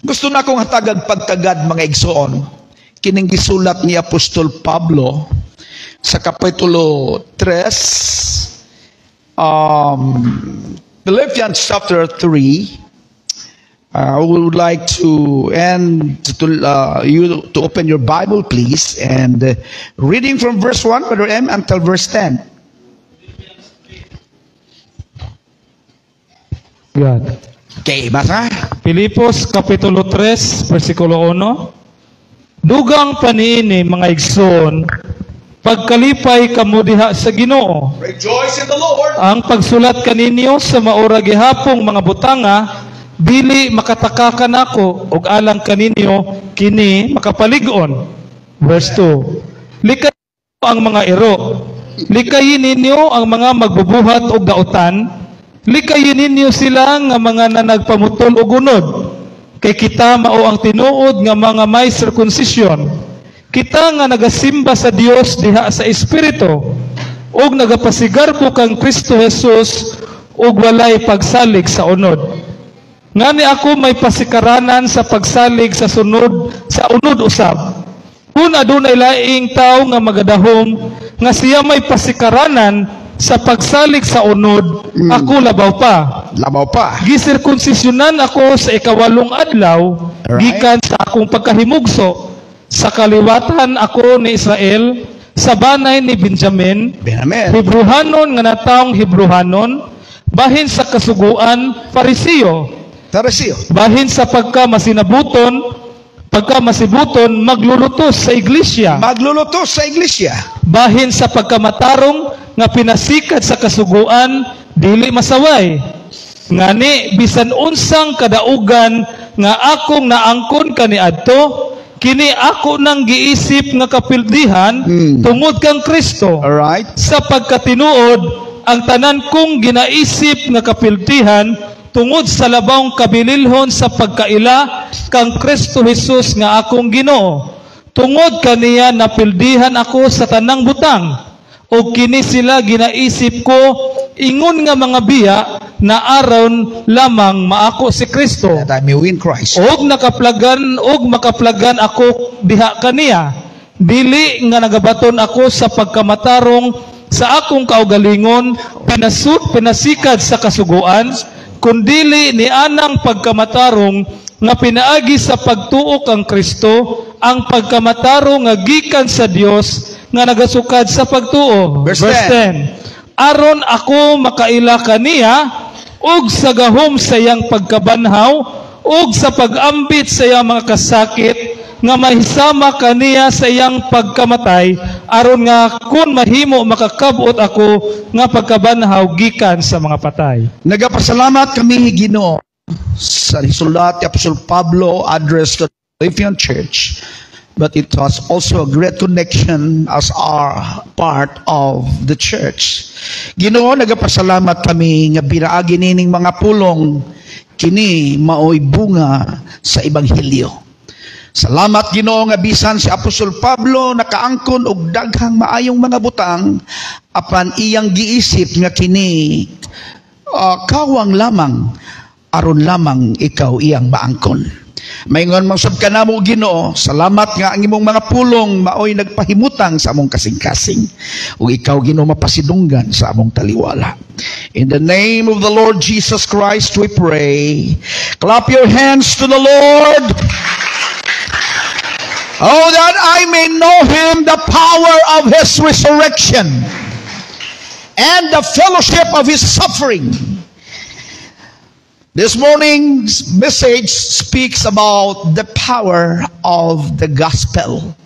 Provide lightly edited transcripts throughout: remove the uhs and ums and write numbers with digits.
Gusto na akong hatagag pagtagad, mga igsoon, kining gisulat ni Apostol Pablo sa Kapitulo 3, Philippians chapter 3. I would like to end to you to open your Bible, please, and reading from verse 1, Brother M, until verse 10. God. Okay, basa. Pilipos Kapitulo 3, versikulo 1. Dugang paniini, mga igsoon, pagkalipay kamo diha sa Ginoo. Rejoice in the Lord. Ang pagsulat kaninyo sa maura gihapong mga butanga dili makataka kanako ug alang kaninyo kini makapalig-on. Verse 2. Likay ang mga iro. Likayin ninyo ang mga magbubuhat og dautan. Likayin ninyo sila nga mga nanagpamutol og unod. Kay kita mao ang tinuod nga mga may circumcision. Kita nga nagasimba sa Dios diha sa espiritu ug nagapasigarbo kang Kristo Jesus ug walay pagsalig sa unod. Ngani ako may pasikaranan sa pagsalig sa sunod sa unod usab. Kung adunay laing tawo nga magadahom nga siya may pasikaranan sa pagsalig sa unod, ako labaw pa. Labaw pa. Gisirkunsisyonan ako sa 8 adlaw, gikan sa akong pagkahimugso. Sa kaliwatan ako ni Israel, sa banay ni Benjamin, Benjamin. Hebruhanon nga natawong Hebruhanon, bahin sa kasuguan, Parisiyo. Parisiyo. Bahin sa pagka masinabuton, pagka masibuton, maglulutos sa iglesia. Maglulutos sa iglesia. Bahin sa pagkamatarong nga pinasikat sa kasuguan, dili masaway. Ngani bisan unsang kadaugan nga akong naangkon kaniadto, kini ako nang giisip nga kapildihan tungod kang Kristo. Alright. Sa pagkatinuod, ang tanan kong ginaisip nga kapildihan tungod sa labawng kabililhon sa pagkaila kang Kristo Jesus nga akong Ginoo. Tungod kaniya napildihan ako sa tanang butang. O kini sila ginaisip ko ingon nga mga biya na aron lamang maako si Kristo. That I may win Christ. Og nakaplagan og makaplagan ako diha kaniya. Dili nga nagabaton ako sa pagkamatarong sa akong kaugalingon pinasikad sa kasuguan, kundili ni anang pagkamatarong nga pinaagi sa pagtuo kang Kristo, ang pagkamatarong nga gikan sa Dios nga nagasukad sa pagtuo. Verse 10. Aron ako makaila kaniya ug sa gahom sa iyang pagkabanhaw ug sa pag-ambit sa iyang mga kasakit nga mahisama kaniya sa iyang pagkamatay, aron nga kun mahimo makakabot ako nga pagkabanhaw gikan sa mga patay. Nagapasalamat kami, Ginoo, sa sulat ni Apostol Pablo addressed to the Philippian Church, but it was also a great connection as our part of the church. Ginoo, nagapasalamat kami nga biraagi nining mga pulong kini maoy bunga sa ebanghelyo. Salamat, Ginoo, nga bisan si Apostol Pablo nakaangkon og daghang maayong mga butang, apan iyang giisip nga kini kawang lamang aron lamang ikaw iyang maangkon. Maingon man sab kanamo, Ginoo, salamat nga ang imong mga pulong maoy nagpahimutang sa among kasing-kasing. Ug ikaw, Ginoo, mapasidunggan sa among taliwala. In the name of the Lord Jesus Christ we pray. Clap your hands to the Lord. Oh, that I may know him, the power of his resurrection, and the fellowship of his suffering. This morning's message speaks about the power of the gospel.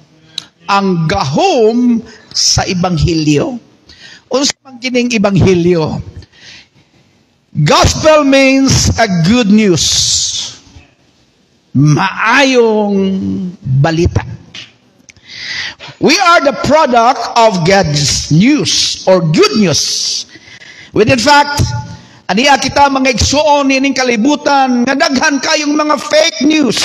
Ang gahom sa ebanghelyo. Unsa man kining ebanghelyo? Gospel means a good news. Maayong balita. We are the product of God's news or good news. When in fact, aniya kita mga igsuon nining kalibutan nga daghan kayong mga fake news.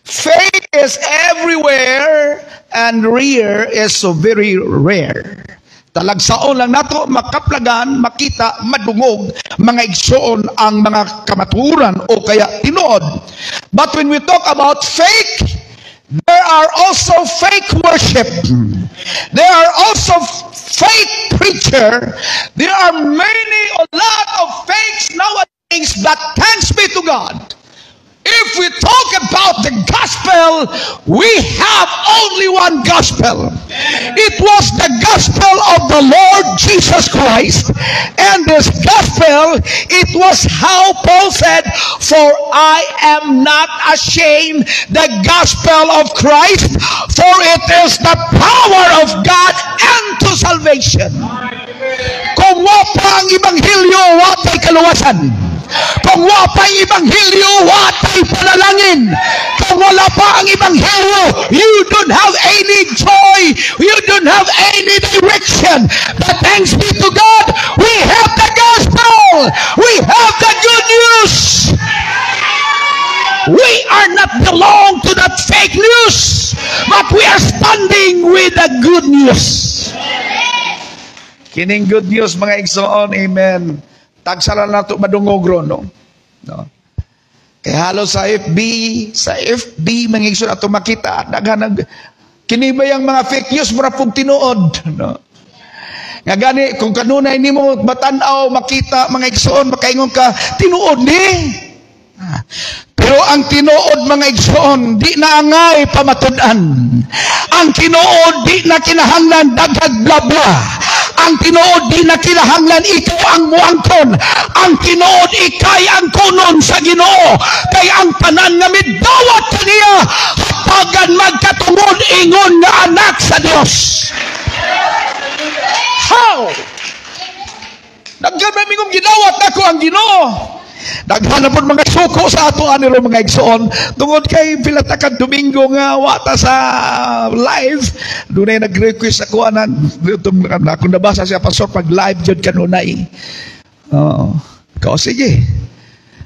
Fake is everywhere and real is so very rare. Talagsaon lang nato makaplagan, makita, madungog mga igsuon ang mga kamatuoran o kaya tinuod. But when we talk about fake, there are also fake worship. There are also fake preacher. There are many, a lot of fakes nowadays, but thanks be to God. If we talk about the gospel, we have only one gospel. It was the gospel of the Lord Jesus Christ. And this gospel, it was how Paul said, "For I am not ashamed the gospel of Christ, for it is the power of God unto salvation." Kung wa pa ang ebanghelyo, wa pa'y kaluwasan. Kung wa pa ang ebanghelyo, wa pa'y panalangin. Kung wala pa ang ebanghelyo, you don't have any joy. You don't have any direction. But thanks be to God, we have the gospel. We have the good news. We are not belong to that fake news, but we are standing with the good news. Kining good news, mga igsoon, amen. Tagsa lang nato madungog ron, no? No? Kaya halos sa FB, mga igsoon, ato makita, daghan nag, kini ba yung mga fake news, mura pong tinuod, no? Nga gani, kung kanunay nimo matanaw, makita, mga igsoon, makaingon ka, "Tinuod ni." Pero ang tinuod, mga igsoon, di na angay pamatud-an. Ang tinuod, di na kinahanglan daghag bla bla. Ang tinuod, di na kinahanglan ikaw ang muangkon. Ang tinuod, ikay ang kunon sa Ginoo. Kay ang tanan nga midawat kaniya, hatagan magkatungod ingon nga anak sa Dios. How? Daghan man mingong gidawat nako ang Ginoo. Daghan na pod mga suko sa ato ani ro, mga igsoon, tungod kay pila ta ka Domingo nga wa ta sa live. Dunay nag-request ako ana itong akong nabasa siya, "Pastor, pag live jud kanunay." Oo. Kao sige.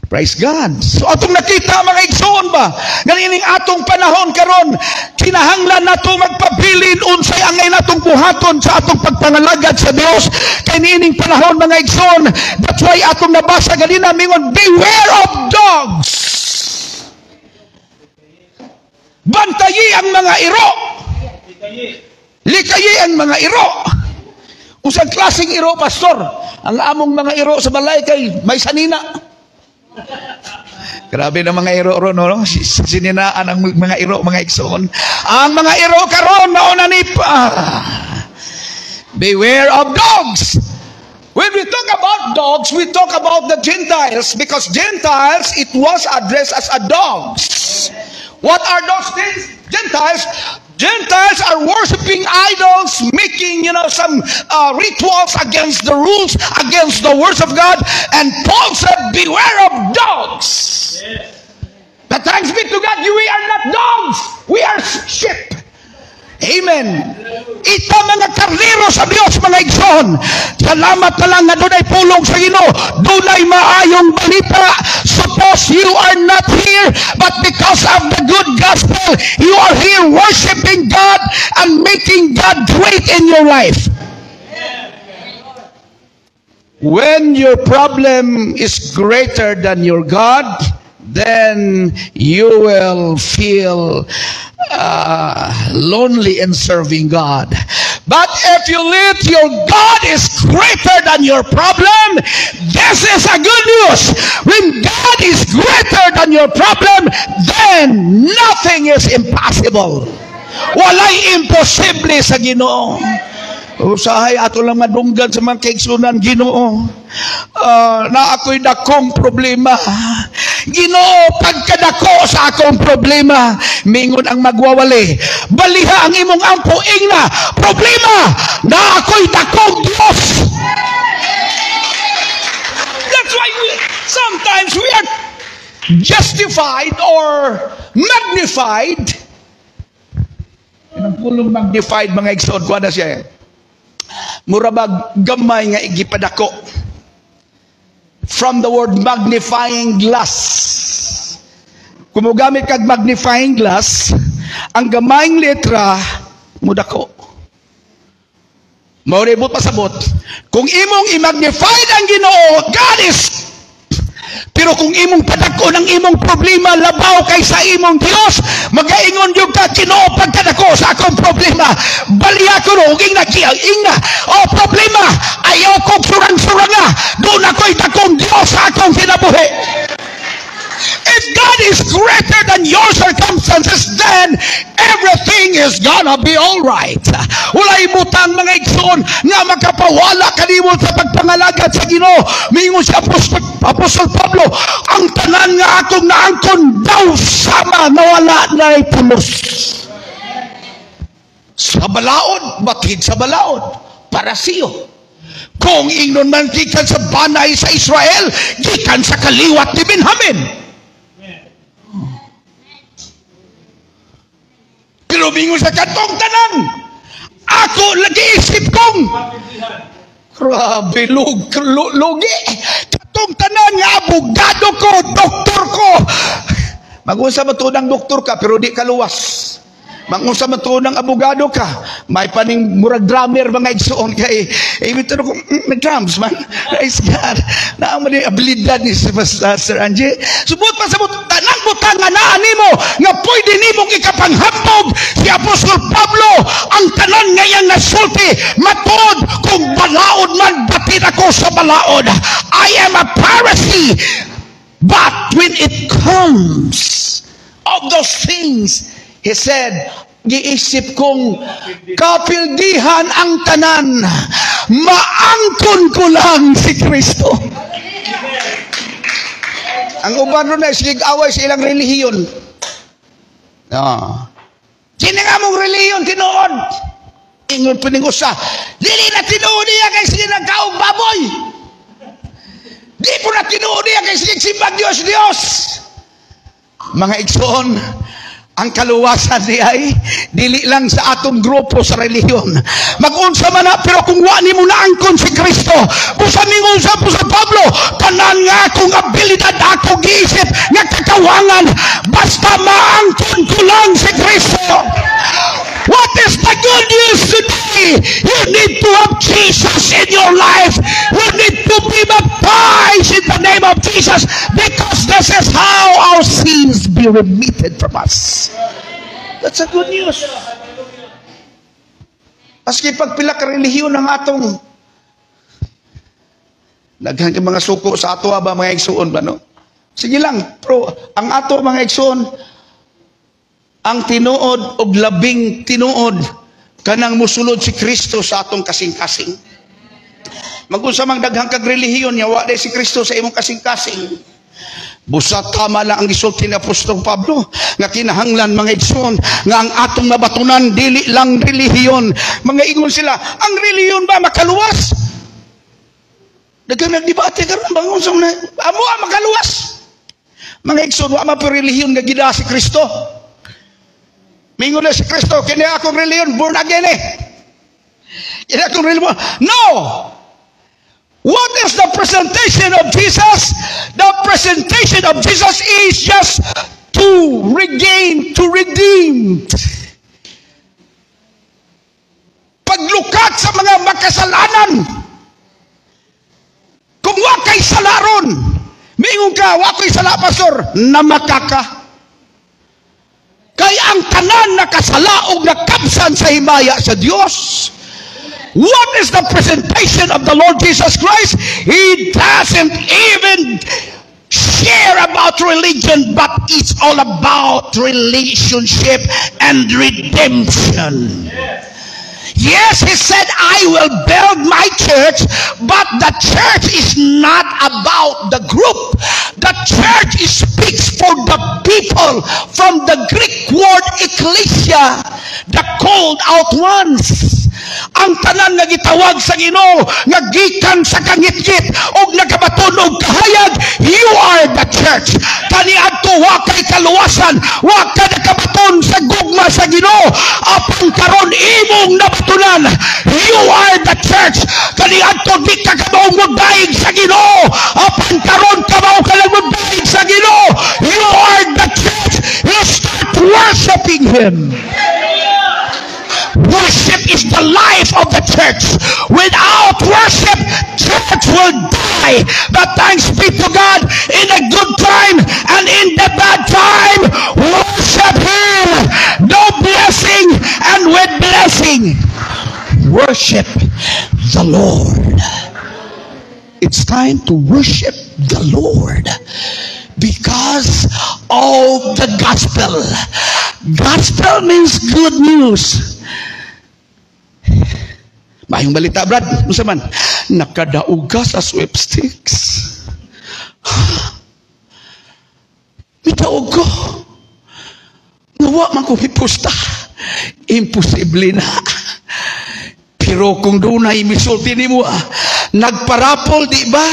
Praise God. So atong nakita, mga igsoon ba, ganining atong panahon karon, kinahanglan nato magpabilin unsay angay natong buhaton sa atong pagpangalagad sa Dios. Kay niining panahon, mga igsoon, that's why atong nabasa ganina, mingon, "Beware of dogs." Bantayi ang mga iro. Likayi ang mga iro. Unsang klaseng iro, Pastor? Ang among mga iro sa balay kay may sanina. Grabe na mga iro ro, no? Sininaan ang mga iro, mga igsoon. Ang mga iro karon mao na ni ah. Beware of dogs. When we talk about dogs, we talk about the Gentiles because Gentiles, it was addressed as a dogs. What are those things? Gentiles. Gentiles are worshiping idols, making some rituals against the rules, against the words of God. And Paul said, "Beware of dogs." But thanks be to God, we are not dogs. We are sheep. Amen. Ito mga karnero sa Dios, mga igsoon. Salamat na lang nga dunay pulong sa Ginoo. Dunay maayong balita. Suppose you are not here, but because of the good gospel, you are here worshiping God and making God great in your life. When your problem is greater than your God, then you will feel lonely in serving God. But if you let your God is greater than your problem, this is a good news. When God is greater than your problem, then nothing is impossible. Walay imposible sa Ginoo. Usahay ato lang madunggan sa mga kaigsunan, "Ginoo, na ako'y dakong problema. Ginoo, pagkadako sa akong problema." Mingon ang magwawali, "Baliha ang imong ampo, ingna, problema, na ako'y dakong Diyos." That's why sometimes we are justified or magnified. Ang pulong magnified, mga igsoon, kuha na siya. Mura bag gamay nga igipadako. From the word magnifying glass. Kung mogamit kag magnifying glass, ang gamayng letra mudako. Mao rin pasabot. Kung imong i-magnified ang Ginoo, God is, pero kung imong padako ng imong problema labaw kay sa imong Dios, magaingon gyud ka, "Ginoo, pagkadako sa akong problema, balya ko ro, ing na, ing na, oh problema, ayaw kong surang-suranga, duna ko'y dakong Dios sa akong kinabuhi." If God is greater than your circumstances, then everything is gonna be all right. Walay butang, mga igsoon, nga makapawala kanimo sa pagpangalagad sa Ginoo. Mingon si Apostol Pablo, ang tanan nga akong naangkon daw sama nawala na pulos. Sa balaod, batid sa balaod, Parisiyo. Kung ingnon man gikan sa banay sa Israel, gikan sa kaliwat ni Benjamin. Pero mingon sa katong tanan, ako lagi isip kong, grabe, lugi. Katong tanan nga abogado ko, doktor ko. Mag-unsa man tuod ang doktor ka, pero di ka luwas. Mag-unsa man tuod ang abogado ka, may paning murag drummer, mga igsoon, kay eh, ito ko nag-drums man. Praise God. Naa man yung abilidad ni si Sir Angie. Subot pa sabot, tanang butang nga naa nimo nga pwede nimong ikapanghambog, si Apostol Pablo, ang tanan nga iyang nasulti, matuod kung balaod man, batid ako sa balaod. I am a Pharisee. But when it comes of those things, he said, giisip kong kapildihan ang tanan, maangkon ko lang si Kristo. Ang uban ron ay sige away sa ilang relihiyon. Ah. Kini nga mong relihiyon tinuod. Ingon pining usa, dili na tinuod niya kay sige nagkaog baboy. Di po na tinuod niya kay sige simbag Dios Dios. Mga igsoon, ang kaluwasan ni ay dili lang sa atong grupo sa relihiyon. Mag-unsa man na, pero kung wa nimo naangkon si Kristo, busa mingon sa Apostol Pablo, tanan nga akong abilidad, ako giisip nga kakawangan, basta maangkon ko lang si Kristo. What is the good news today? You need to have Jesus in your life. You need to be baptized in the name of Jesus because this is how our sins be remitted from us. That's a good news. Maski pagpila ka relihiyon ang atong daghan kay mga suko sa ato ba, mga igsuon ba, no? Sige lang, pero ang ato, mga igsuon, ang tinuod og labing tinuod kanang musulod si Kristo sa atong kasing-kasing. Mag-unsa mang daghang kag relihiyon nya wa si Kristo sa imong kasing-kasing. Busa tama lang ang gisulti ni Apostol Pablo nga kinahanglan, mga igsoon, nga ang atong mabatunan dili lang relihiyon. Mga ingon sila, ang relihiyon ba makaluwas? Daghang nagdebate karon bangon sa una, amo ang makaluwas. Mga igsoon, wa man relihiyon nga gida si Kristo. Mingon na si Kristo, "Kini akong relihiyon, born again eh. Kini akong relihiyon." No! What is the presentation of Jesus? The presentation of Jesus is just to regain, to redeem. Paglukat sa mga makasalanan. Kung wa kay salaron, mingon ka, "Wa ko'y sala, pastor," namakaka. Kay ang tanan nakasala og nakabsan sa himaya sa Dios. What is the presentation of the Lord Jesus Christ? He doesn't even share about religion, but it's all about relationship and redemption. Yes, he said, "I will build my church," but the church is not about the group. The church speaks for the people, from the Greek word ecclesia, the called out ones. Ang tanan nga gitawag sa Ginoo nga gikan sa kangitngit og nakabaton og kahayag, you are the church. Kaniadto wa kay kaluwasan, wa ka nakabaton sa gugma sa Ginoo, apan karon imong nabatunan, you are the church. Kaniadto di ka kabalo modaig sa Ginoo, apan karon kabalo ka lang modaig sa Ginoo, you are the church. You start worshiping Him. Worship is the life of the church. Without worship, church will die. But thanks be to God, in a good time and in the bad time, laing. Worship the Lord. It's time to worship the Lord because of the gospel. Gospel means good news. Maayong balita, Brad. Unsa man? Nakadaog ka sa sweepstakes. Mitaog ko. Nawa man ko mipusta. Imposible na. Pero kung dunay misulti nimo, nagpa-raffle, di ba?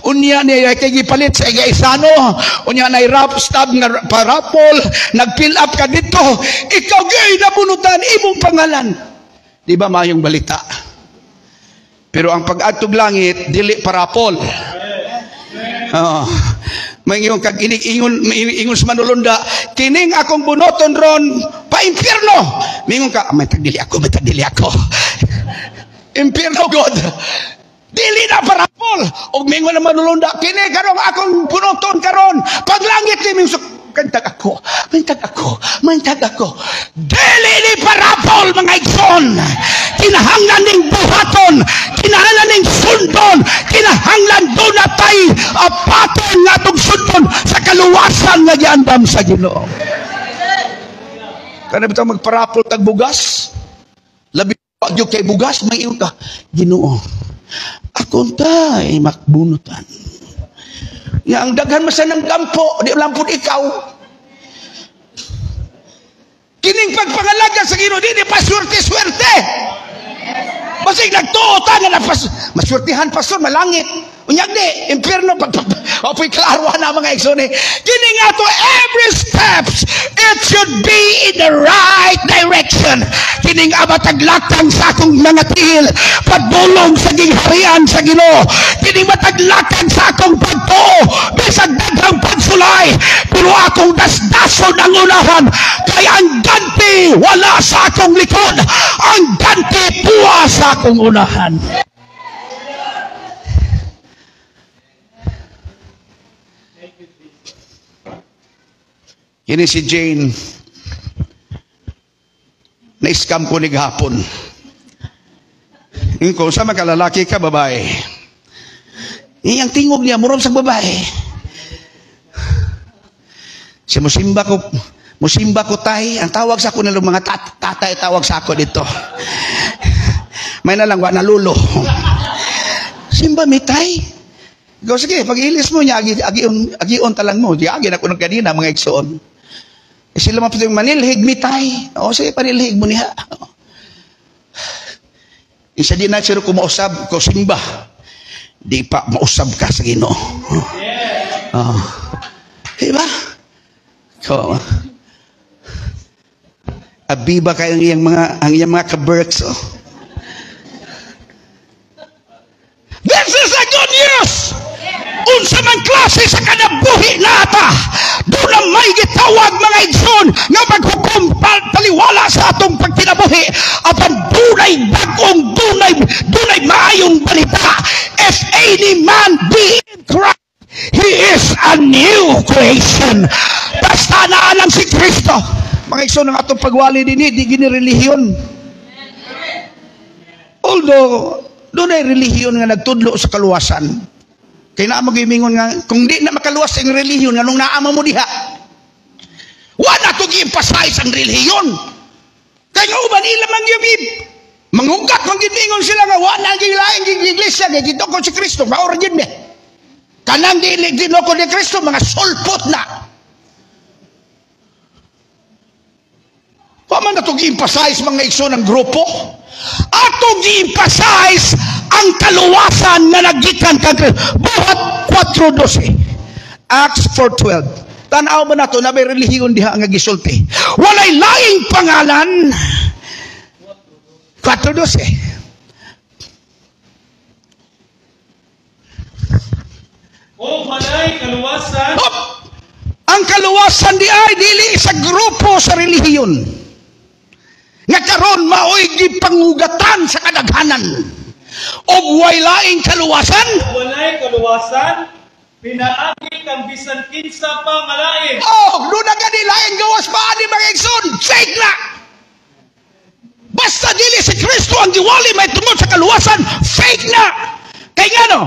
Unya niya kay gipalit sa Gaisano. Unya nay rap stab nga pa-raffle, nag-fill up ka dito. Ikaw gyud nabunutan imong pangalan. Di ba maayong balita? Pero ang pag-adtog langit dili pa-raffle. Oh. May ingon kag inig ingon ingon sa manulunda, kining akong bunoton ron pa impierno. Mingon ka, may tagdili ako, may tagdili ako. Impierno God. Dili na pa-raffle. Og mingon na manulunda, kini karong akong bunoton karon paglangit ni mingon kantag ako, mantag ako, mantag ako. Dili ni pa-raffle, mga igsoon. Kinahanglan ning buhaton, kinahanglan ning sundon, kinahanglan doon natay apaton nga atong sundon sa kaluwasan nga giandam sa Ginoo. Kana bitong magpa-raffle tag bugas? Labi pa gyud kay bugas, may ingon ka, Ginoo, akong tay makbunutan. Nga ang daghan man sa ng gampo, di lang pud ikaw. Kining pagpangalaga sa Ginoo dili pa swerte-swerte. Basig nagtuo ta nga napas maswertihan pastor malangit. Unyag di impierno pag opoy klaro na mga igsoon eh. Kini nga to every steps it should be in the right direction. Kining matag lakang sa akong mga tiil padulong sa gingharian sa Ginoo. Kining matag lakang sa akong pagtuo bisag daghang pagsulay, pero akong dasdason ang unahan kay ang ganti wala sa akong likod, ang ganti puwa sa akong unahan. Kini si Jane, na-scam ko ni gahapon. Ingko, sa makalalaki ka, babae. Iyang tingog niya, murong sa babae. Si musimba ko tay, ang tawag sa ako nila mga tatay tawag sa ako dito. May nalang, wa nalulo. Simba mi tay. Go, sige, pag-ilis mo niya, agion talang mo. Di, agi na ko ng kanina, mga igsoon. Eh, sila mapito yung manilhig, mitay. O, sige, panilhig mo niya. Isa di na siro kumausab, ko simba. Di pa mausab ka sa Ginoo. Oh. Diba? Ko, abiba kayo ang iyang mga ka-berks. Oh. This is a good news! Unsa man klase sa kanabuhi nata, doon ang may gitawag mga igsoon nga maghukom taliwala sa atong pagkinabuhi, apan dunay bag-ong, dunay maayong balita. If any man be in Christ, he is a new creation. Basta naalang si Kristo. Mga igsoon, ang atong pagwali din, di gini relihiyon. Although dunay relihiyon nga nagtudlo sa kaluwasan. Kaya naa magimingon nga kung di na makaluwas ang relihiyon nganong naama mo diha. Wala to gi-emphasize ang relihiyon. Kay nga uban ila man gyud manghugat man gyud ingon sila nga wa na gyud laing iglesia kay gitukod si Kristo, mao ra gyud ni. Kanang dili ginukod ni Kristo mga sulpot na. Wa man nato gi-emphasize mga igsoon ang grupo. Ato gi-emphasize ang kaluwasan na nagikan kang Kristo. Buhat 4:12, Acts 4:12. Tan-aw ba nato na may relihiyon diha nga gisulti? Walay laing pangalan. 4:12. O walay kaluwasan. Oh, ang kaluwasan di ay dili sa grupo sa relihiyon. Nga karon maoy gipangugatan sa kadaghanan. Og way laing kaluwasan. Walay kaluwasan, pinaagi kang bisan kinsa pa nga lain. Oh, doon na gani laing gawas pa ani mga igsoon. Fake na. Basta dili ang giwali may tungod sa kaluwasan, fake na. Kay ngano?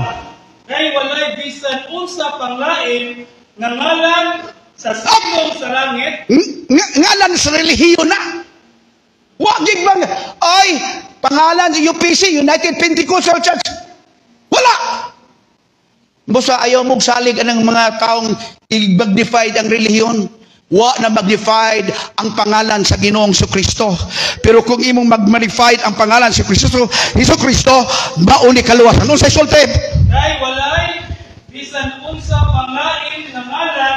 Kay walay bisan unsa pang lain nga ngalan sa silong sa langit Ngalan sa relihiyon na. Wa gid bang ay pangalan sa UPC, United Pentecostal Church. Wala. Busa ayaw mong salig anang mga taong i-magnified ang relihiyon. Wa na magnified ang pangalan sa Ginoong Kristo. Pero kung imong mag-magnified ang pangalan sa Kristo, Hesus Kristo, mao ni kaluwasan. Unsay sulti? Kay walay bisan unsa pang lain nga ngalan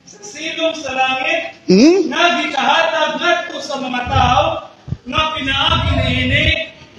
sa silong sa langit nga gikahatag ngadto sa mga tawo nga pinaagi niini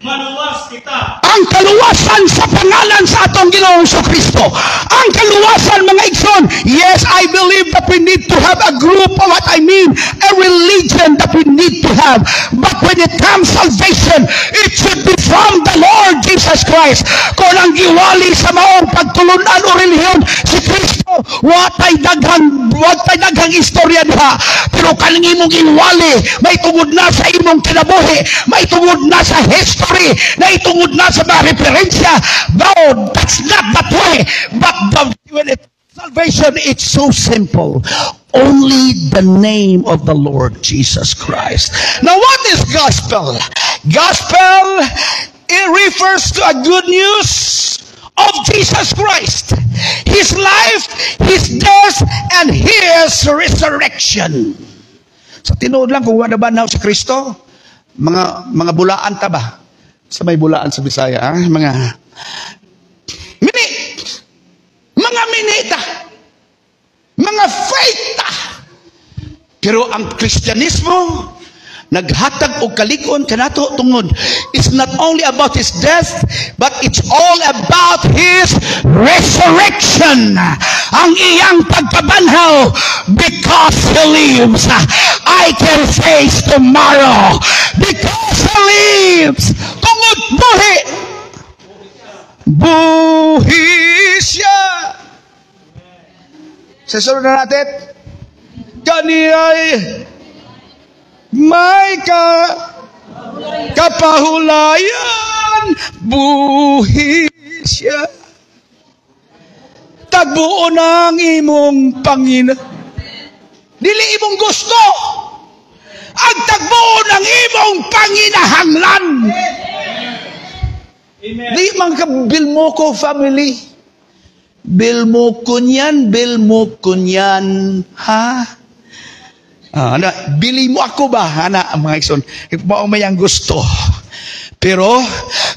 maluwas kita. Ang kaluwasan sa pangalan sa atong Ginoong Kristo. Ang kaluwasan, mga igsoon. Yes, I believe that we need to have a group of, what I mean, a religion that we need to have. But when it comes salvation, it should be from the Lord Jesus Christ. Kung ang giwali sa maong pagtulunan o relihiyon, si Kristo, watay daghang istorya diha. Pero kaning imong giwali, may tungod na sa imong kinabuhi, may tungod na sa history, may tungod na sa mga referensya. No, that's not that way. But when it salvation, it's so simple. Only the name of the Lord Jesus Christ. Now, what is gospel? Gospel, it refers to a good news of Jesus Christ, His life, His death, and His resurrection. Sa tinuod lang, kung wala ba na si Kristo, mga bulaan ta ba? Sa may bulaan sa Bisaya, ha? Mga mini. Mga minita. Mga fake ta. Pero ang Kristyanismo, naghatag og kalig-on kanato tungod it's not only about His death, but it's all about His resurrection, ang iyang pagkabanhaw. Because He lives, I can face tomorrow. Because He lives, tungod buhi, buhi siya. Sa sunod na natin kaniya'y may kapahulayan, buhi siya. Tagbuon ang imong pangina, dili imong gusto, ang tagbuon ang imong panginahanglan. Amen. Di man ka Bilmoco family. Bilmoco niyan, Bilmoco niyan. Ha? Ah, ana, bili mo ako ba? Ana, mga igsoon. Mao may ang gusto. Pero,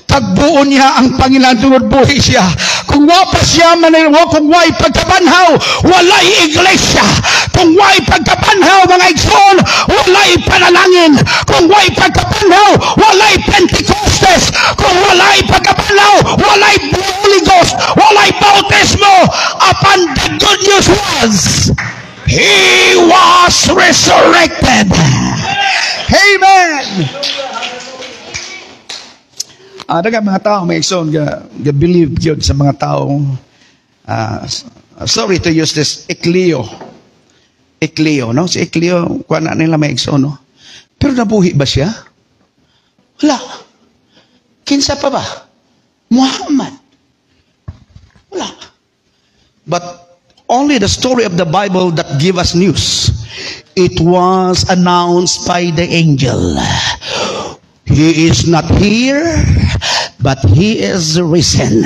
tagbuon niya ang Panginoon tungod buhi siya. Kung wa pa siya man, kung wa'y pagkabanhaw, walay iglesia. Kung wa'y pagkabanhaw, mga igsoon, walay panalangin. Kung wa'y pagkabanhaw, walay Pentecostes. Kung walay pagkabanhaw, walay Holy Ghost, walay bautismo. Apan the good news was, He was resurrected. Amen. Ah, daghang mga tao, may igsoon ga believe gyud sa mga tao. Ah, sorry to use this, Ecleo. Ecleo, no? Si Ecleo, kuha na nila, may igsoon, no? Pero nabuhi ba siya? Wala. Kinsa pa ba? Muhammad. Wala. But only the story of the Bible that give us news. It was announced by the angel. He is not here, but He is risen.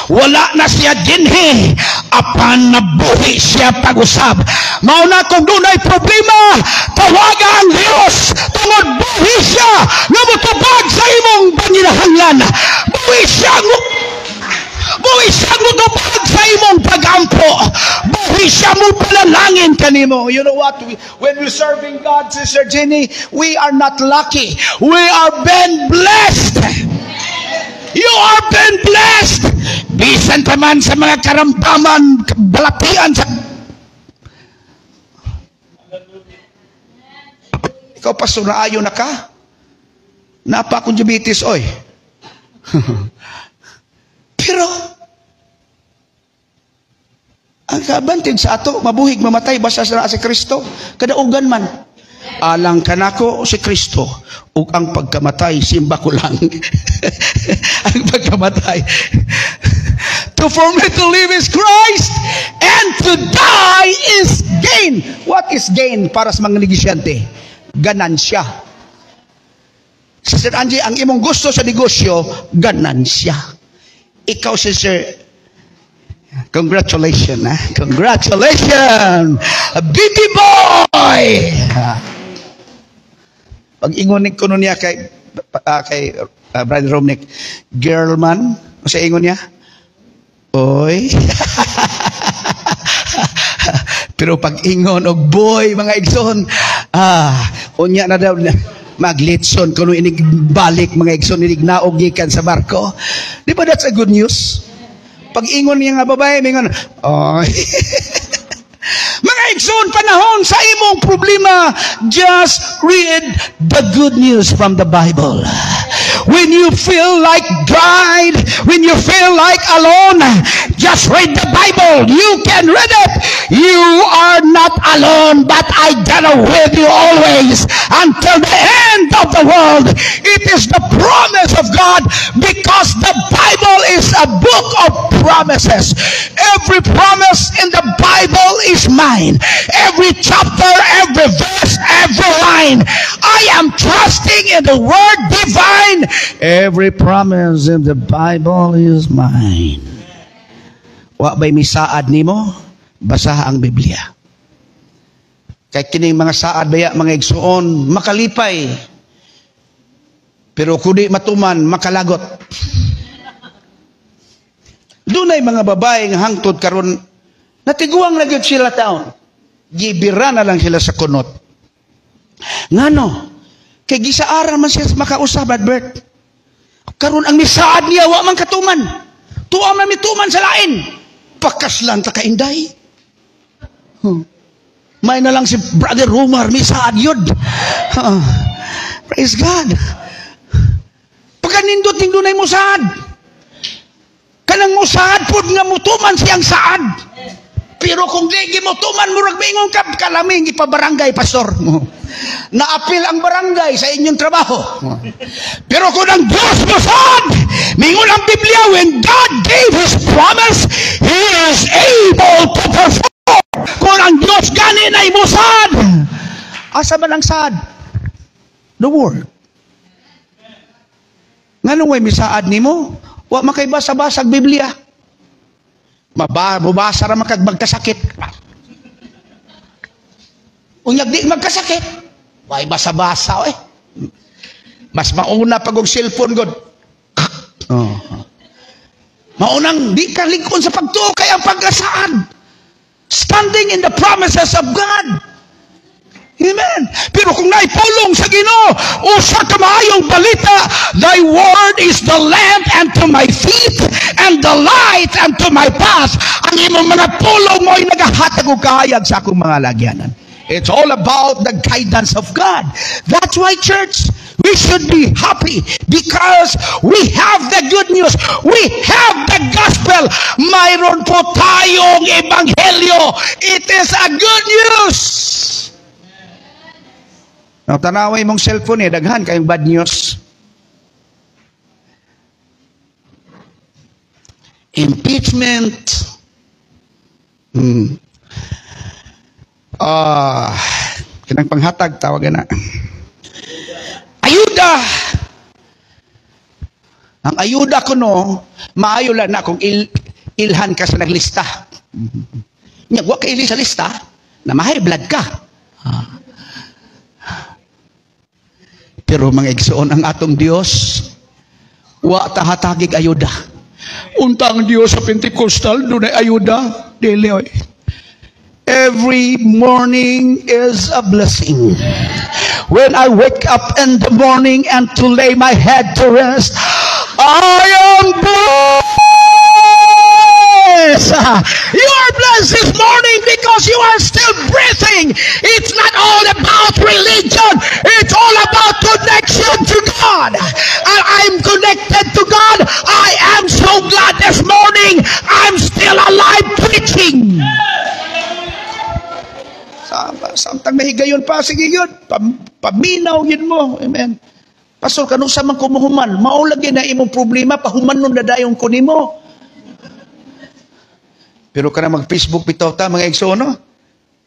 Wala na siya dinhi, apan nabuhi siya pag-usab. Mao na kung dunay problema, tawaga ang Dios tungod buhi siya nga motubag sa imong panginahanglan. Buhi siya motubag sa imong pagampo. Buhi siya mo panalangin kanimo. You know what? When we're serving God, Sister Jenny, we are not lucky. We are been blessed. You are been blessed. Bisan pa man sa mga karamdaman, balatian sa. Ikaw, pastor, naayo na ka? Napa akong diabetes, oy. Pero, ang kabantig sa ato, mabuhig, mamatay, basta sa si Kristo, kadaugan man. Alang kanako si Kristo ug ang pagkamatay, simba ko lang. Ang pagkamatay. To for me to live is Christ and to die is gain. What is gain para sa mga negosyante? Ganansya. Sister Angie, ang imong gusto sa negosyo, ganansya. Ikaw, Sister, congratulations, ha? Congratulations! Baby boy! Pag ingon ko niya kay Brother Romnick, girl man, sa ingon niya, oy. Pero pag ingon og boy, mga igsoon, unya na daw maglitson kuno inig balik, mga igsoon, inig naog gikan sa barko. Di ba that's a good news? Pag ingon niya nga babae, mingon, oy. Mga igsoon, panahon sa imong problema, just read the good news from the Bible. When you feel like dried, when you feel like alone, just read the Bible. You can read it. You are not alone, but I gonna with you always until the end of the world. It is the promise of God because the Bible is a book of promises. Every promise in the Bible is mine. Every chapter, every verse, every line. I am trusting in the word divine. Every promise in the Bible is mine. Wa ba'y misaad nimo? Basaha ang Biblia. Kay kining mga saad baya, mga igsuon, makalipay. Pero kung di matuman, makalagot. Dunay mga babae nga hangtod karon natiguang na gyud sila taon. Gibira na lang sila sa kunot. Ngano? Kay gisaaran man siya makausab, Albert. Karon ang misaad niya wa man katuman. Tuwa man mituman sa lain. Pakaslan ta ka, inday. Huh. May na lang si Brother Rumar misaad yun. Praise God. Pagkanindot ning dunay musaad. Kanang musaad pud nga mutuman siyang saad. Pero kung di mutuman, murag maingon ka kalaming ipabarangay, pastor. Naapil ang barangay sa inyong trabaho. Pero kung ang Diyos musaad, mingon ang Biblia, when God gave His promise, He is able to perform. Kung ang Diyos gani na imusad, asa man ang saad? The Word. Nganong way misaad nimo? Wa makaibasa-basag Biblia. Mabasa ra makag magkasakit. Unyag di magkasakit. Way basa-basa eh. Mas mauna pag og cellphone god. Oh. Maunang di ka lingkon sa pagtuo kay ang pagkasaad. Standing in the promises of God. Amen. Pero kung naipulong sa Ginoo, usa ka maayong balita, "Thy word is the lamp unto my feet and the light unto my path." Ang imong mga pulong mo'y nagahatag og kahayag sa akong mga lagyanan. It's all about the guidance of God. That's why, church, we should be happy because we have the good news. We have the gospel. Mayroon po tayong ebanghelyo. It is a good news. Now, tanaway mong cellphone eh, daghan kayong bad news. Impeachment. Kinang panghatag, tawagan na. Ayuda! Ang ayuda ko no, maayo lang na kung ilhan ka sa naglista. Nya, wa ka ili sa lista, na ma-high blood ka. Pero mga igsoon, ang atong Dios, wa tahatagig ayuda. Unta ang Dios sa Pentecostal, dunay ayuda. Dili, oy. Every morning is a blessing. When I wake up in the morning and to lay my head to rest, I am blessed. You are blessed this morning because you are still breathing. It's not all about religion. It's all about connection to God. And I'm connected to God. I am so glad this morning I'm still alive preaching. Samtang tag mahigayon pa, sige yun. Paminaw yun mo. Amen. Pastor, kanus-a man ko muhuman? Mao lagi na imong problema, pahumanon na dayon ko nimo. Pero kana mag-Facebook bitaw ta, mga igsoon, no?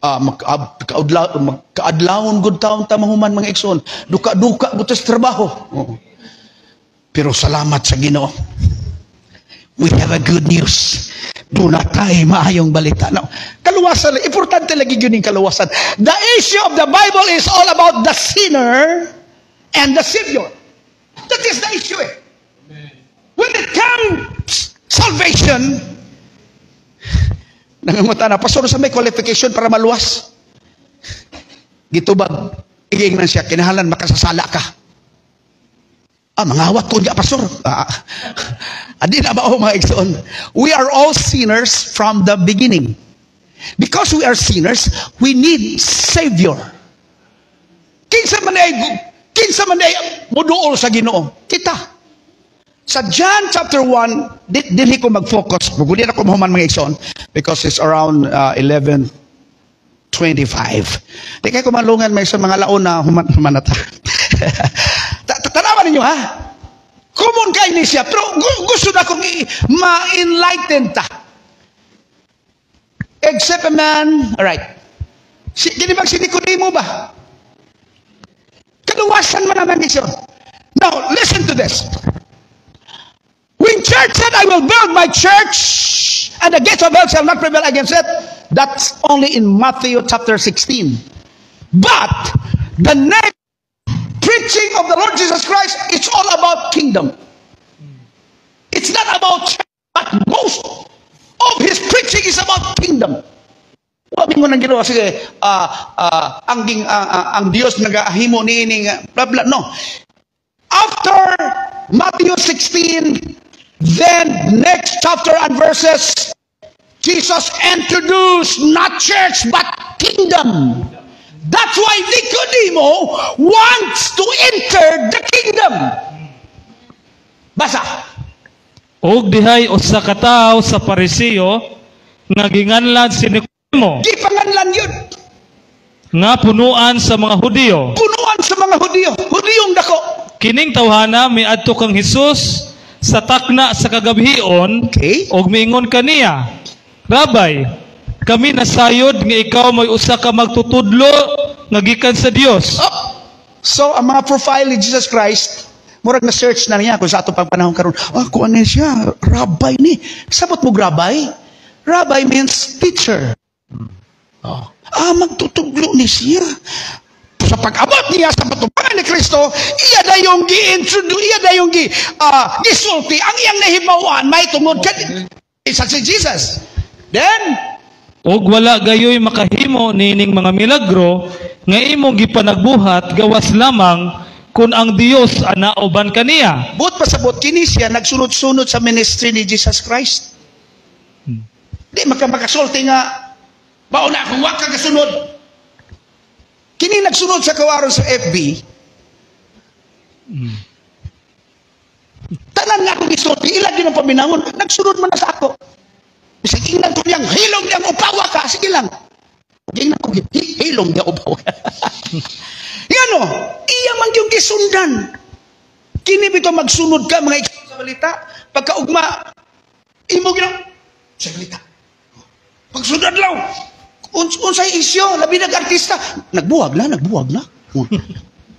Ah, magkaadlawon gud taon ta mahuman, mga igsoon. Duka-duka gud sa trabaho. Oo. Pero salamat sa Ginoo. We have a good news. Duna tay maayong balita. No. Kaluwasan, importante lagi yun yung kaluwasan. The issue of the Bible is all about the sinner and the Savior. That is the issue eh. When it comes salvation, nangangutana, "Pastor, unsa may qualification para maluwas?" Gitubag, igingnan siya, "Kinahanglan makasasala ka." "Ah, mangawat ko niya, Pastor." Ah, adi na ba, oh, mga igsoon? We are all sinners from the beginning. Because we are sinners, we need Savior. Kinsa man ay muduol sa Ginoo? Kita. Sa John chapter 1, dinhi ko mag-focus. Kung di na ko mahuman, mga igsoon, because it's around 11:25. Di kay ko malungan may sa mga laon na human, human na ta. Tanawan ninyo ha. Common kay ni siya, pero gusto na kong ma-enlighten ta. Except a man, all right. Si, kini bang si Nicodemo ba? Kaluwasan man naman siya. Now, listen to this. When church said, "I will build my church, and the gates of hell shall not prevail against it," that's only in Matthew chapter 16. But the next preaching of the Lord Jesus Christ, it's all about kingdom. It's not about church, but most of his preaching is about kingdom. Wa mingon ang Ginoo, sige, ang Dios nagahimo niini nga blah blah, no. After Matthew 16, then next chapter and verses, Jesus introduced not church but kingdom. That's why Nicodemo wants to enter the kingdom. Basa. Og dihay usa ka tawo sa Pariseo nga ginganlan si Nicodemo Gipanganlan yun. nga punuan sa mga Hudiyo. Punuan sa mga Hudiyo. Hudiyong dako. Kining tawhana miadto kang Hesus sa takna sa kagabhion ug miingon kaniya, "Rabbi, kami nasayod nga ikaw may usa ka magtutudlo nga gikan sa Dios." Oh. So, ang mga profile ni Jesus Christ, murag na search na niya kung sa atong pagpanahon karon. Ah, kung ano siya, rabbi ni. Sabot mo rabbi? Rabbi means teacher. Oh. Ah, magtutudlo ni siya. Sa pag-abot niya sa patubangan ni Kristo, iya dayong gi-introduce, iya dayong gisulti ang iyang nahibawan may tungod kay isa si Jesus. Then, Ug wala gayoy makahimo niining mga milagro nga imong gipanagbuhat gawas lamang kun ang Dios ana uban kaniya. Buot pasabot, kini siya nagsunod-sunod sa ministry ni Jesus Christ. Di maka makasulti nga mao na akong wa ka kasunod. Kini nagsunod sa kawaron sa FB. Tanan nga akong gisulti, ila din ang paminawon, nagsunod man na sa ako. Bisag ingnan ko niyang hilom niyang upawa ka, sige lang. Ingnan ko, hilom niya upawa ka. Ngano, iya man yung gisundan. Kini bitaw magsunod ka, mga igsoon, sa balita. Pagkaugma, imo gina sa balita. Pagsunod lang. Unsay isyo, labi nag-artista. Nagbuwag na, nagbuwag na.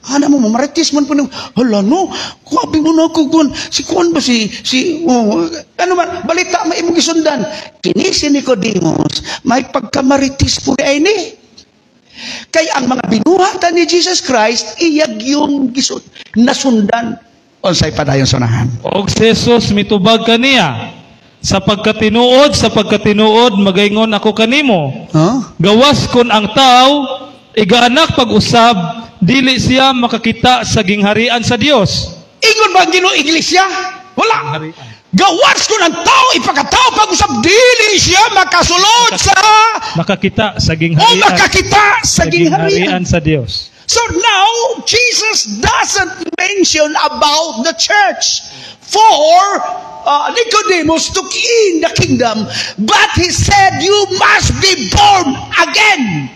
Ana mo, mamarites man po nung, hala no, kuwabi mo na ako kun, si kuan ba si, oh, ano man, balita ma imong gisundan. Kini si Nicodemus, may pagkamarites po ay ni. Kay ang mga binuhatan ni Jesus Christ, iyag yung nasundan. Unsay padayon sunahan? Og si Jesus mitubag kaniya, "Sa pagkatinuod, magaingon ako kanimo. Huh? Gawas kon ang tao igaanak pag-usab, dili siya makakita sa gingharian sa Dios." Ingon ba ang Ginoo iglesia? Wala. Gawas kon ang tao ipakatao pag-usab, dili siya makasulod sa Makakita sa o gingharian makakita sa gingharian. Gingharian sa Dios. So now, Jesus doesn't mention about the church for Nicodemus to in the kingdom, but he said, "You must be born again."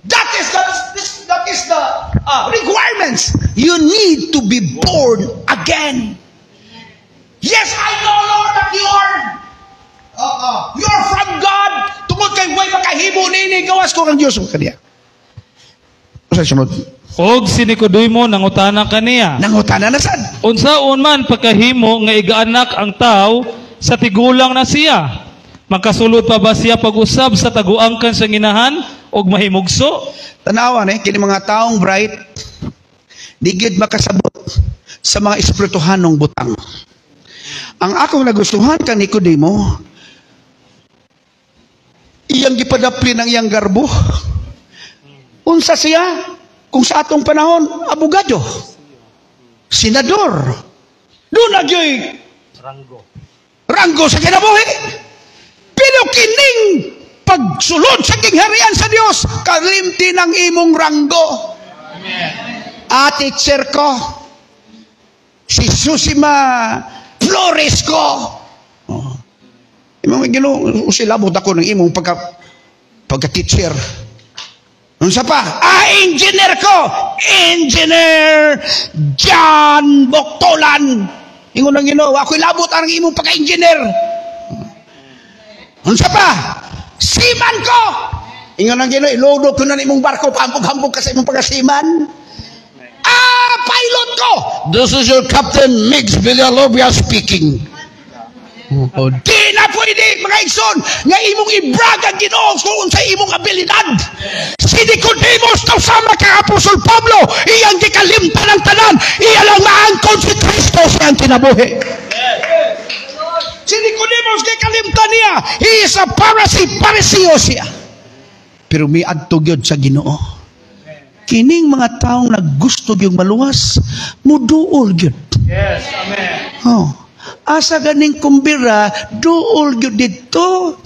That is the requirements. You need to be born again. Yes, I know, Lord, that you are from God. Tungod kay way makahimo nini, gawas ko kang Dios kaniya. Usa sunod? Og si Nicodemo nangutana kaniya. Nangutana na sad. Unsaon man pagkahimo nga igaanak ang tao sa tigulang na siya? Makasulod pa ba siya pag-usab sa taguangkan sa nginahan og mahimugso? Tanawa eh, kini mga taong bright, di gyud makasabot sa mga espirituhanong butang. Ang akong nagustuhan kang Nicodemo, iyang gipadapli ng iyang garbo. Unsa siya? Kung sa atong panahon, abogado, senador, duna gyoy Ranggo. Ranggo sa kinabuhi. Pero kining pagsulod sa gingharian sa Dios, kalimti ng imong ranggo. Ah, teacher ko, si Susima Flores ko. Oh. Imong Ginoo, silabot ako ng imong pagka teacher. Unsa pa? Ah, engineer ko! Engineer John Boktolan. Ingon ang Ginoo, ako'y labot ang imong pagka-engineer. Unsa pa? Seaman ko! Ingon ang Ginoo, ilodo ko na imong barko, pahambog-hambog ka sa imong pagka-seaman. Ah, pilot ko! This is your Captain Mix Villalobia speaking. Oh, di na pwede, mga igsoon, nga imong i-brag ang Ginoo kung sa imong abilidad. Si Nicodemus na sama kang Apostol Pablo, iyang gikalimtan ang tanan, iya lang maangkon si Kristo sa iyang kinabuhi. Si Nicodemus gikalimtan niya, he is a Pharisee, Pariseo siya. Pero miadto gyud sa Ginoo. Kining mga taong naggusto gyud maluwas, muduol gyud. Yes, amen. Oh. Asa ganing kumbira, duol gyud didto.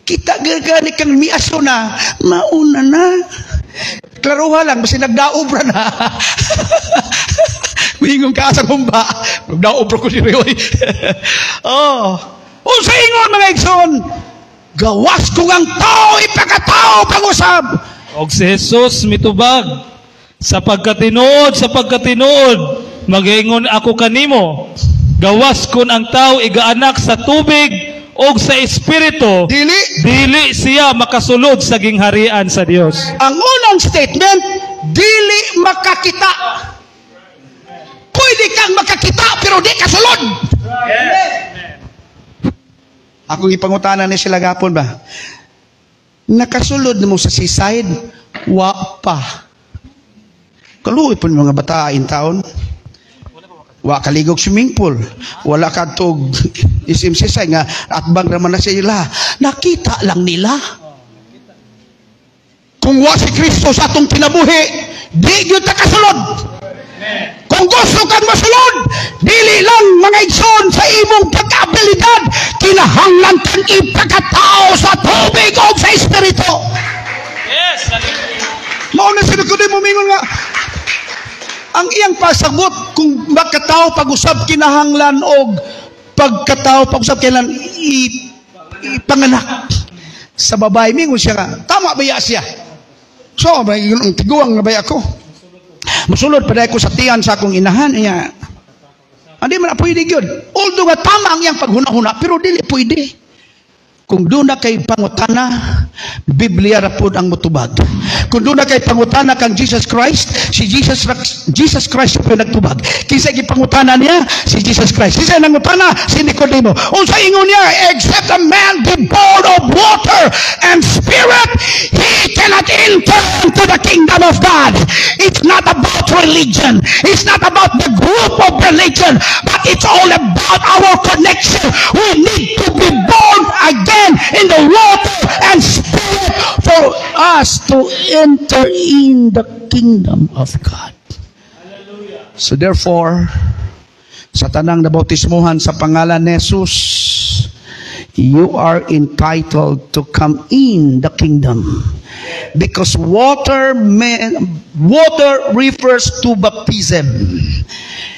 Kita gani kang miaso na, mauna na. Klaruha lang, basta nagdaobra na. Mingon ka sa humba, nagdaobra ko si Rioy. Oh. Unsa ingon, mga igsoon? Gawas kung ang tao ipakatao pangusab. Og si Jesus mitubag, "Sa pagkatinuod, magaingon ako kanimo, gawas kun ang tao igaanak sa tubig og sa espiritu, Dili. Dili siya makasulod sa gingharian sa Dios." Ang unang statement, dili makakita. Pwede kang makakita pero di ka sulod. Akong ipangutana ni sila gapon ba? Nakasulod na mo sa seaside? Wa pa. Kaluoy po mga bata in town. Wa kaligog swimming pool. Wala ka tug SM Seaside nga atbang raman na sila. Nakita lang nila. Kung wa si Kristo sa atong kinabuhi, di gyud ta kasulod. Kung gusto kang masulod, dili lang, mga igsoon, sa imong pagkaabilidad, kinahanglan kang ipakatao sa tubig o sa espiritu. Yes. Mao na si Nicodemo mingon nga ang iyang pasabot kung makatao pag-usab kinahanglan og pagkatao pag-usab kailan ipanganak sa babae. Mingon siya nga tama ba ya siya. So may ang tiguang na ba ako, musulod pa ko sa tiyan sa akong inahan niya? Hindi man na pwede yun. Although nga tama ang iyang paghuna-huna, pero dili pwede. Kung duna kay pangutana, Biblia ra pud ang mutubag. Kung duna kay pangutana kang Jesus Christ, si Jesus Christ po nagtubag. Kinsa gipangutana niya? Si Jesus Christ. Kinsa nangutana? Si Nicodemo. Unsa ingon niya? "Except a man be born of water and spirit, he cannot enter into the kingdom of God." It's not about religion. It's not about the group of religion, but it's all about our connection. We need to be born again in the water and spirit for us to enter in the kingdom of God. So therefore, sa tanang nabautismuhan sa pangalan ni Jesus, you are entitled to come in the kingdom. Because water refers to baptism.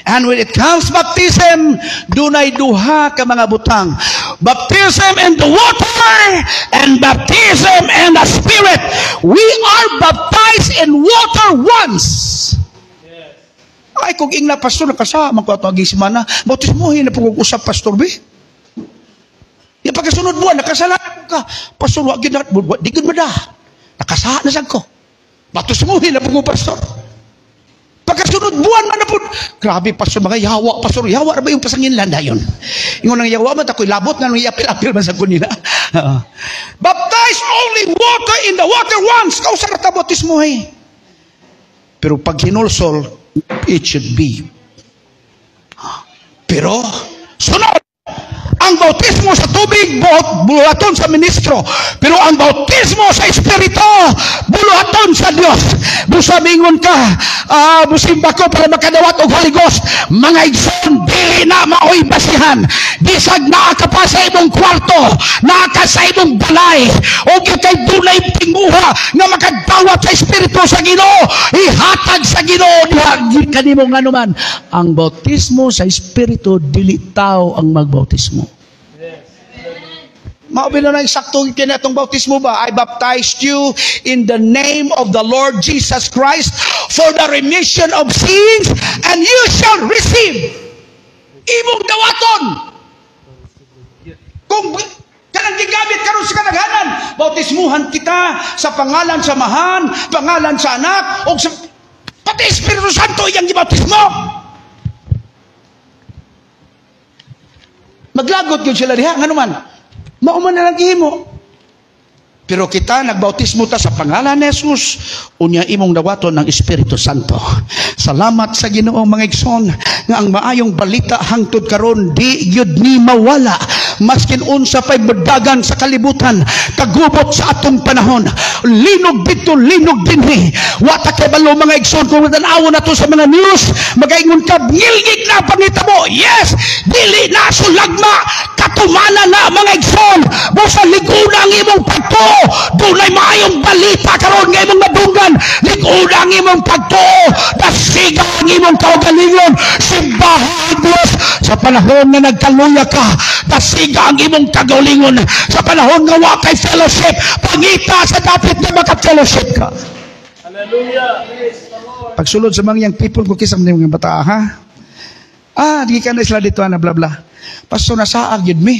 And when it comes baptism, dunay duha ka mga butang. Baptism in the water and baptism in the Spirit. We are baptized in water once. Ay, kung ingna, "Pastor, nakasama ko ato aging semana, bautismuhin na po kung usap, Pastor, be." Ya pagkasunod buwan, nakasala ka. "Pastor, wa gyud na, di gyud mada. Nakasala na sad ko. Bautismuhin na po ko, Pastor." Pagkasunod buwan man na po, "Grabe, Pastor, mga yawa, Pastor, yawa na ba yung pasanginlan na yun?" Ingon ng yawa man, ako'y labot nga nung iapil-apil man sa kunina. Baptize only water in the water once. Kausa ka ta bautismo eh. Pero pag hinulsol, it should be. Pero, sunod, ang bautismo sa tubig, buhaton sa ministro. Pero ang bautismo sa Espiritu, buluhaton sa Dios. Busa mingon ka, "Musimba ko para makadawat og Holy Ghost." Mga igsoon, dili na maoy basihan. Bisag naa ka pa sa imong kwarto, naa ka sa imong balay, o kay dunay tinguha nga makadawat sa Espiritu sa Ginoo, ihatag sa Ginoo diha kanimo nganuman. Ang bautismo sa Espiritu, dili tao ang magbautismo. Mao na eksakto kini atong bautismo ba? "I baptized you in the name of the Lord Jesus Christ for the remission of sins, and you shall receive." Imong dawaton. Kung kanang gigamit karon sa kadaghanan, bautismuhan kita sa pangalan sa Amahan, pangalan sa Anak, o sa pati Espiritu Santo iyang gibautismo. Maglagot yun sila diha, ngano man? Mao man na lang gihimo. Pero kita nagbautismo ta sa pangalan ni Jesus, unya imong dawaton ng Espiritu Santo. Salamat sa Ginoo, mga igsoon, nga ang maayong balita hangtod karon di gyud ni mawala maskin unsa pay budagan sa kalibutan, kagubot sa atong panahon, linog dito, linog dinhi. Wa ta kay balo, mga igsoon, kung tan-awon nato sa mga news, magaingon ka, "Ngilngig na pangitabo." Yes, dili na sulagma, katumanan na, mga igsoon. Busa liguna ang imong pagtuo, dunay maayong balita karon nga imong madunggan. Liguna ang imong pagtuo, dasiga ang imong kaugalingon, simbahan Dios sa panahon nga nagkaluya ka, dasiga ang imong kagalingon. Sa panahon nga wa kay fellowship, pangita sa dapit nga maka-fellowship ka. Hallelujah. Pagsulod sa mga young people ko kisam ni mga bata, ha? Di ka na sila dito na bla bla. "Pastor, nasaag yun mi."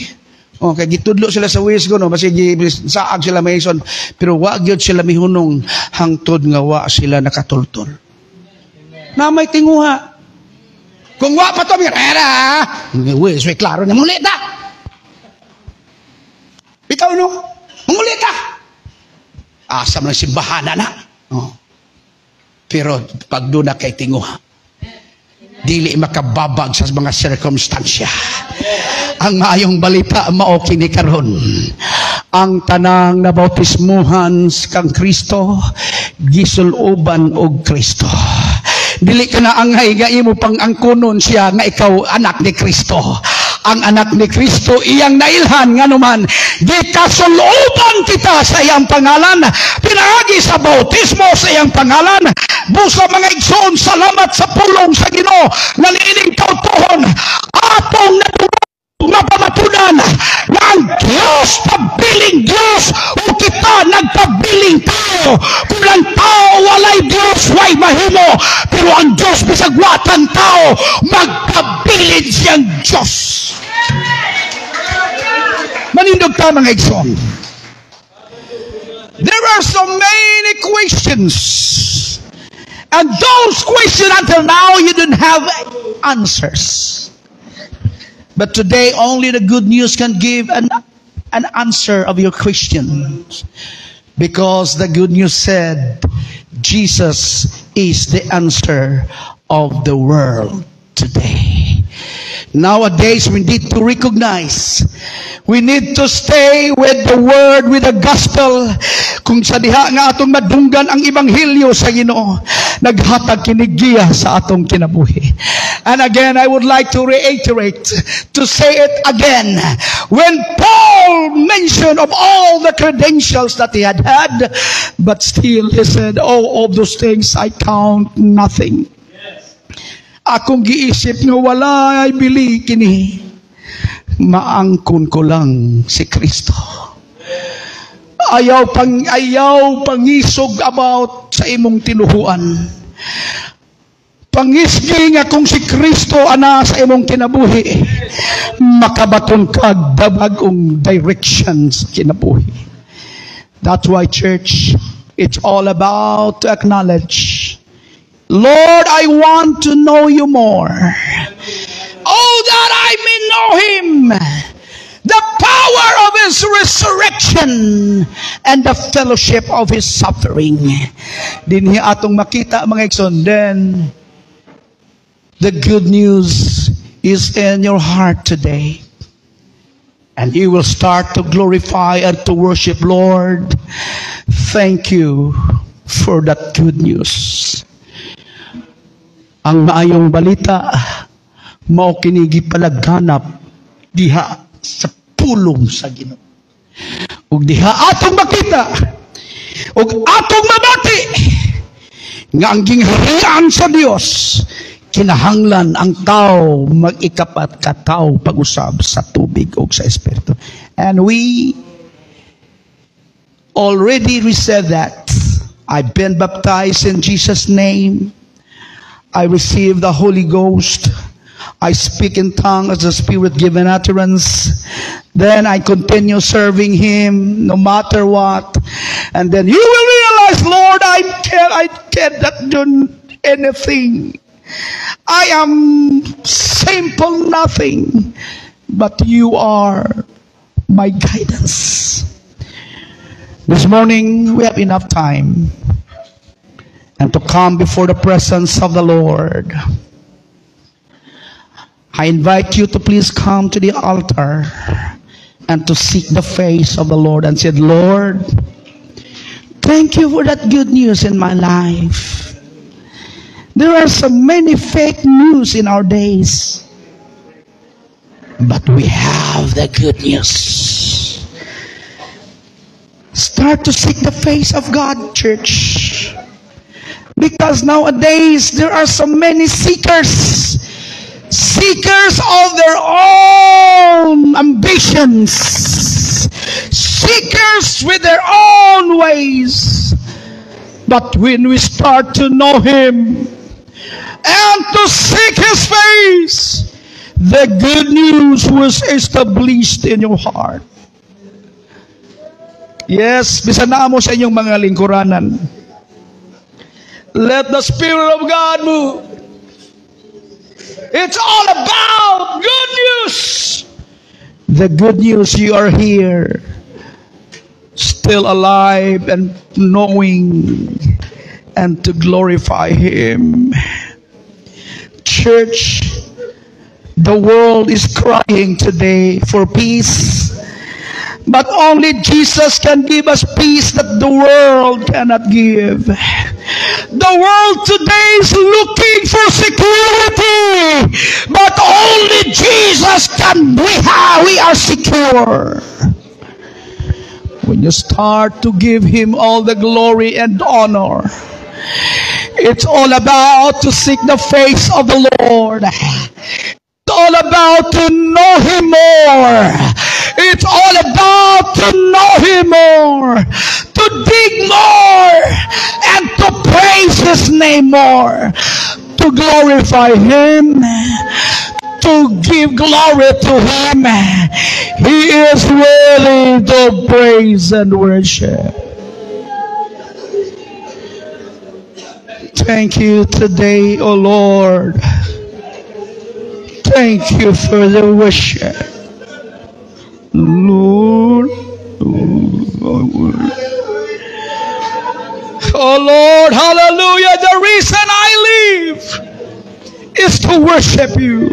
Okay, gitudlo sila sa wisgo, no, basi saag sila maison, pero wa gyud sila mihunong hangtod nga wa sila nakatultol. Na may tinguha. Kung wa pa to, era, wis, we klaro na muli ta. Ikaw no, muli ta. Asa man ang simbahan na. Oh. Pero pag doon na kay tinguha, dili makababag sa mga sirkumstansya. Ang maayong balita mao kini karon. Ang tanang nabautismuhan kang Kristo gisuloban og Kristo. Dili ka na angay nga imo pang angkunon siya nga ikaw anak ni Kristo. Ang anak ni Kristo iyang nailhan, nganuman gikasuluban kita sa iyang pangalan pinaagi sa bautismo sa iyang pangalan. Busa, mga igsoon, salamat sa pulong sa Ginoo nga niining kautuhon atong mapamatunan nga ang Diyos pabiling Diyos o kita nagpabiling tao. Kung ang tao walay Diyos, way mahimo, pero ang Diyos, bisag watang tao, magpabilin siyang Diyos. Manindog ta, mga igsoon. There are so many questions, and those questions, until now you don't have answers. But today, only the good news can give an answer of your questions. Because the good news said, Jesus is the answer of the world today. Nowadays, we need to recognize, we need to stay with the word, with the gospel. Kung sa diha nga atong madunggan ang ebanghelyo sa Ginoo, naghatag kini giya sa atong kinabuhi. And again, I would like to reiterate, to say it again. When Paul mentioned of all the credentials that he had had, but still he said, "Oh, all those things I count nothing. Akong giisip nga wala ay bili kini." Maangkon ko lang si Kristo. Ayaw pangisog about sa imong tinuhuan. Pangisgi nga kung si Kristo ana sa imong kinabuhi, makabaton ka bag-ong direction sa kinabuhi. That's why, church, it's all about to acknowledge, "Lord, I want to know you more. Oh, that I may know Him, the power of His resurrection, and the fellowship of His suffering." Dinhi atong makita, mga igsoon, then the good news is in your heart today. And you will start to glorify and to worship, "Lord. Thank you for that good news." Ang maayong balita, mao kini gipalaganap diha sa pulong sa Ginoo. Ug diha atong makita ug atong mabati nga ang gingharian sa Dios, kinahanglan ang tao mag-ikapat ka tawo pag-usab sa tubig ug sa Espiritu. And we already said that. I've been baptized in Jesus' name. I received the Holy Ghost. I speak in tongues as the Spirit given utterance. Then I continue serving Him no matter what. And then you will realize, "Lord, I cannot do anything. I am simple nothing, but you are my guidance." This morning, we have enough time and to come before the presence of the Lord. I invite you to please come to the altar and to seek the face of the Lord and said, "Lord, thank you for that good news in my life." There are so many fake news in our days. But we have the good news. Start to seek the face of God, church. Because nowadays there are so many seekers. Seekers of their own ambitions. Seekers with their own ways. But when we start to know Him and to seek His face, the good news was established in your heart. Yes, bisan naa mo sa inyong mga lingkuranan. Let the Spirit of God move. It's all about good news. The good news, you are here, still alive and knowing and to glorify Him. Church, the world is crying today for peace. But only Jesus can give us peace that the world cannot give. The world today is looking for security, but only Jesus can we are secure. When you start to give Him all the glory and honor, it's all about to seek the face of the Lord. It's all about to know Him more. It's all about to know Him more, to dig more, and to praise His name more, to glorify Him, to give glory to Him. He is worthy to praise and worship. Thank you today, O Lord. Thank you for the worship. Lord. Oh Lord, hallelujah. The reason I live is to worship you.